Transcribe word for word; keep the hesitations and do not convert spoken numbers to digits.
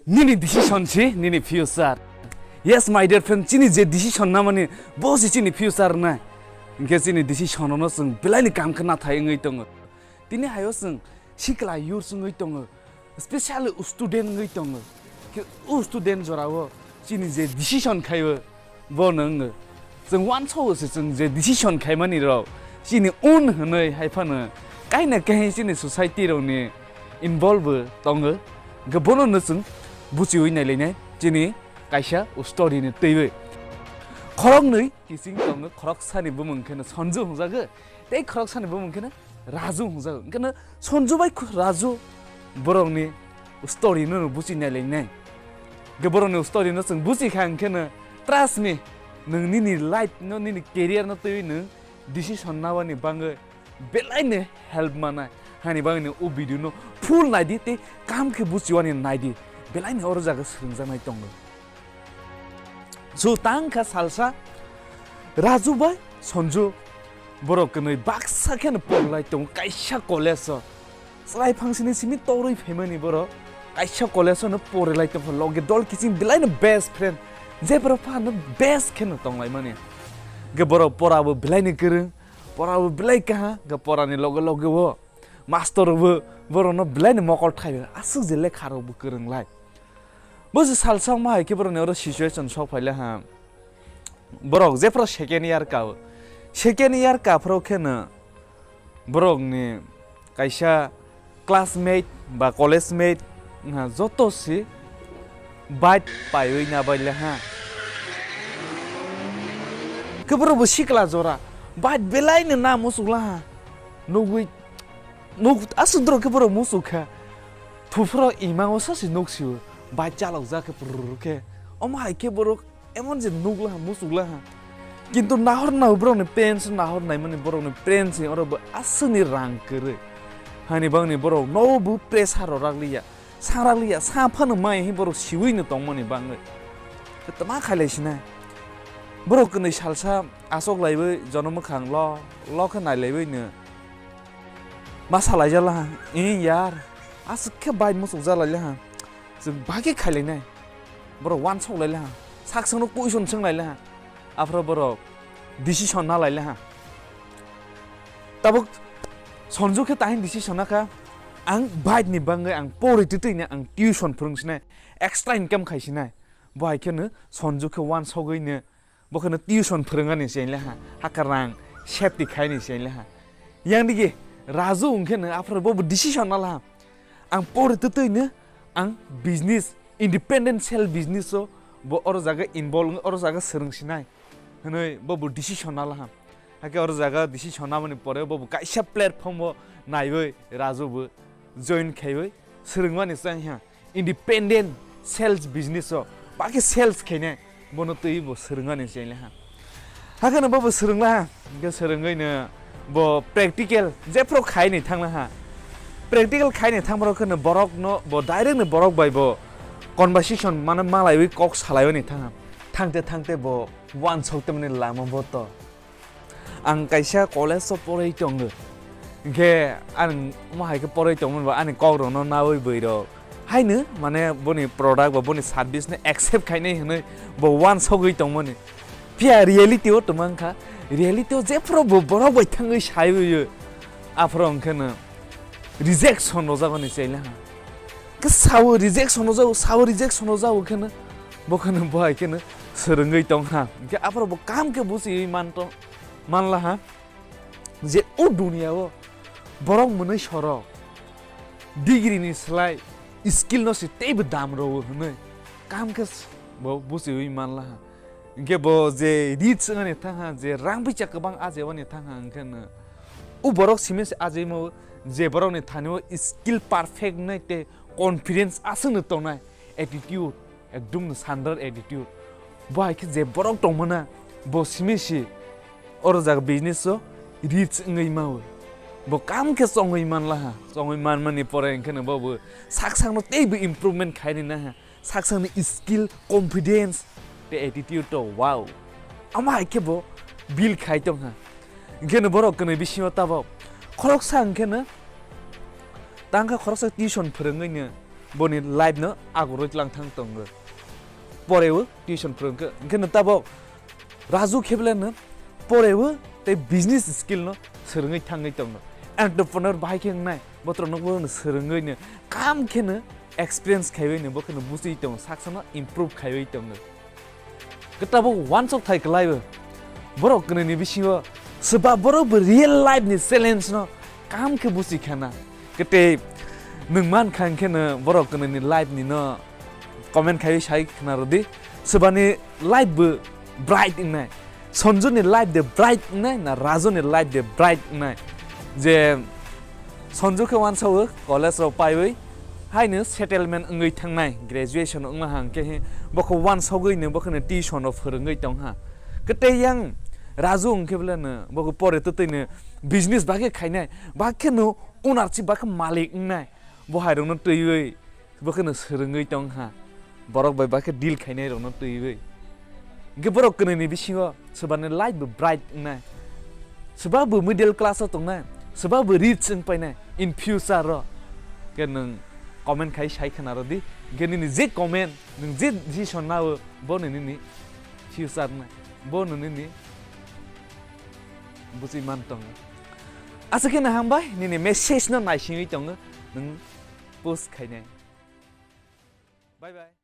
Nini decision si nini future. Yes, my dear friend, chini je decision namani, bo si chini future nai. Hinkhe chini decision no chwng belai ni kam khe nathai wngwi tongo. Tini hayo chwng sikla youth wngwi tongo, specially student wngwi tongo. Khe o student jorao chini je decision khaiyo, bo no wngwi. Chwng uansao se chwng je decision khaimani rok chini own hwnwi hai phano kaina kahi chini society rokni involve bo tongo. Hwnkhe bono no chwng buchiwi nailainai chini kaisa story ni twiwi. Khoroknwi kiching tongo, khoroksani bumung kheno Sonju hwnjago, tei khoroksani bumung kheno Raju hwnjago. Hwnkhe no Sonju bai khu-, Raju borokni story no buchi nailainai. Hwnkhe borokni story no chwng buchi kha hwnkhe no, trust me, nwng nini life no, nini career no twiwi nwng decision nabani bagwi belai ni help manai. Hani bagwi ni o video no full naidi tei kam khe buchiwani naidi. Belai ni oro jaga swrwngjaknai tongo. So, tang kha salsa Raju bai Sonju borok kwnwi baksa kheno porlai tongo kaisa college o. Chwrai phangsini simi torwi phaimani borok kaisa college o no porilai tongkha, loge dol kiching belai no best friend, jephru phano best kheno tonglaimani. Hwnkhe borok pora bo belai ni kwrwng, pora bo belai kaha, hwnkhe pora ni loge loge o master bo borok no belai ni mokol thaio, aswk je lekha rok bo kwrwng lai. Bo se salsa wngma hai khe borokni oro situation sok phaile ha. Borok jephru second year ka-o, second year kaphru kheno borokni kaisa classmate ba college mate wngha joto se bike paiwi nabaile ha. Khe borok bo sikla jora bike belai no na muchukla ha. Nugwi nuk aswk dorok khe borok muchuk kha. Thuphuru imang o sasi nuk sio, bike chalok jak khe prrrr khe. Omo hai khe borok emon je nuk laha, muchuk laha. Kintu nahor nao borokni parents, nahor naimani borokni parents ni oro bo aswkni rang kwrwi. Hani bangni borok no bo pressure rok rak liya, sa rak liya, sa phano mai hi borok siwi no tongmani bangwi. Tama khailai sinai. Borok kwnwi salsa asok laiwi jono mwkhang lo, lo khe nai laiwi no. Ma salai jala ha, "Eh yar, aswk khe bike muchuk jala le ha." Chwng bagwi khailai nai. Borok uansok lai le ha. Sak swngno question swng lai le ha. Aphuru borok decision na lai le ha. Tabuk Sonju khe tahini decision na kha, "Ang bike ni bangwi ang pori twtwi ni ang tuition phwrwng sinai, extra income khai sinai." Bo hai khe no Sonju khe uansogwi no Bo kheno tuition phwrwngani se le ha, haka rang safety khaini se le ha. Yang digi Raju hwnkhe no aphuru bo bo decision na la ha. Ang pori twtwi no ang business, independent self business o bo oro jaga involve wngwi oro jaga swrwng sinai hwnwi bo bo decision na la ha. Hakhe oro jaga decision namani pore bo bo kaisa platform o naiwi Raju bo join khaiwi swrwngmani chang ha. Independent sales business o, baki sales khainai, bono twi bo swrwngmani se le ha. Hakheno bo bo swrwngla ha, hwnkhe swrwngwi no bo practical jephru khaini thangla ha. Practical khaini thangphru kheno borok no bo direct no borok bai bo conversation mane malaiwi kok salaiwi ni thang ha. Thangte thangte bo uansok tongmani lama bo to. Ang kaisa college o poroi tongo. Hingke ang omo hai khe poroi tongmani bo ani kok rok no nawi bwrwi rok haino mane boni product ba boni service no accept khainai hinwi bo uansogwi tongmani. Phiya reality o tongma wngkha, reality o jephru bo borok bai thangwi saiwi o, aphuru hwnkhe no rejection rwjak ani chai le ha. Khe sao rejection rwjak, sao rejection rwjak khe no bo khe no bo hai khe no swrwngwi tong ha. Hingke aphuru bo kam khe buchiwi man tong, man la ha je o dunia o borok mwnwi sorok degree ni slai skill no se teibo dam rwo hwnwi kam khe s-, bo buchiwi man la ha. Hingke bo je rich wngani thang ha, je rang bicha kwbang ajewani thang ha, hingke no o borok simi se ajeimo je borok ni thani o skill perfect nai tei confidence aswk no tongnai attitude, ekdum no sandal attitude. Bo hai khe je borok tongmana, bo simi si oro jaga business o rich wngwi mawi. Bo kam khe chongwi man laha, chongwi man mani pore hingkhe no bo bo sak sak no teibo improvement khai ri naha, sak sak ni skill, confidence tei attitude to wow. Amo hai khe bo build khai tong ha. Hingkhe no borok kwnwi bisingo tabok khoroksa hingkhe no tangkha khoroksa tuition phwrwngwi no boni life no agurwi tlang thang tongo. Poreo tuition phwrwngkhe, hwnkhe no tabok Raju kheble no poreo tei business skill no swrwngwi thangwi tongo. Entrepreneur bahai khe wngnai, botrok no bono swrwngwi no, kam khe no experience khaiwi no, bo khe no buchwi tongo, saksa no improve khaiwi tongo. Khe tabuk uansuk thai kwlaibo. Borok kwnwi ni bisingo swba borok bo real life ni challenge no kam khe busi khana. Khe tei nwng man kha hwnkhe no borok kwnwi ni life ni no comment khaiwi sai khna rwdi. Swba ni life bo bright wngnai. Sonju ni life de bright wngnai na Raju ni life de bright wngnai? Je Sonju khe uansao college rok paiwi haino settlement wngwi thangnai, graduation wngma hang khe he bokho uansogwi no bokhono tuition rok phwrwngwi tongha. Khe tei yang Raju wngkhe bole no bokho pore twtwi no business bagwi khainai, ba khe no ownership ba khe malik wngnai, bo hai rokno twiwi bo khe no swrwngwi tongha. Borok bai ba khe deal khainai rokno twiwi. Hwnkhe borok kwnwi ni bisingo swbani life bo bright wngnai. Swba bo middle class o tongnai, swba bo rich wng painai in future o. Khe nwng comment khai sai khna rwdi. Hwnkhe nini je comment, nwng je decision nao, bo no nini future wngnai, bo no nini buchwi man tongo. Aswk khe no hambai, nini message no naisingwi tongo nwng post khainai. Bye bye.